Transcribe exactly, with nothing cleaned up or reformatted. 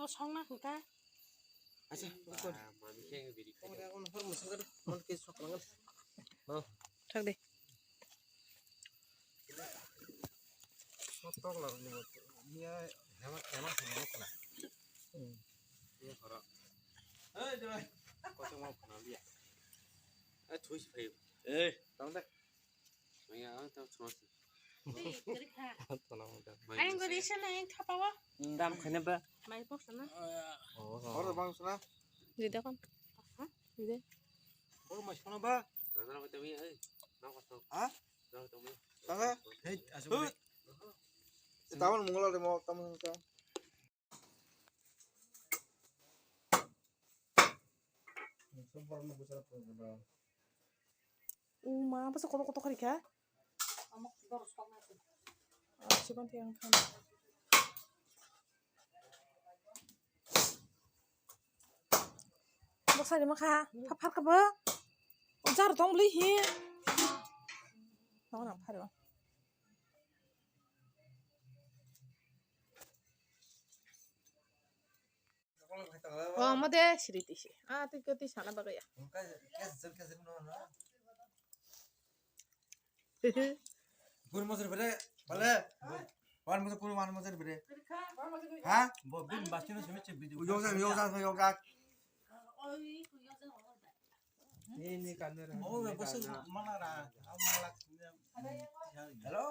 Songna hwnkha. Acha, ukor. Mami khe ang biri khai. Thak de. Sotok la ni mo. Niya hema hema hema kala. Niya khoro. Hey, jai. Kosong mau kenal dia. Eh, thui si phayo. Eh, tang de. Maya ang tau chuma si. Tana mo da. Ayang gori sana ayang thapa wa. Dam khane ba. Mai pok sana. Oh. Oro bang sana. Jide kon. Ha? Jide. Oro mai sana ba. Nana ko tami ai. Na ko tau. Ha? Na ko tami. Tanga. Hey, asu. Tabon mungla de mo tamu ta. Uma, basa kotor kotor kari kha. Ah, sipan tiang khan. Basa di makha, phar phar kha bo. Jar tong beli hi. Tong nang phar ba. Oh, mode siri tisi. Ah, tui kati sana bagaya. Gur mojor bere, bale. Wan mojor kuru wan mojor bere. Ha? Bo bin bastino simi che video. Yo sa, yo sa, yo sa. Ni, ni kamera. Oh, ni bos kamera. Mana ra? Mana lak. Hello.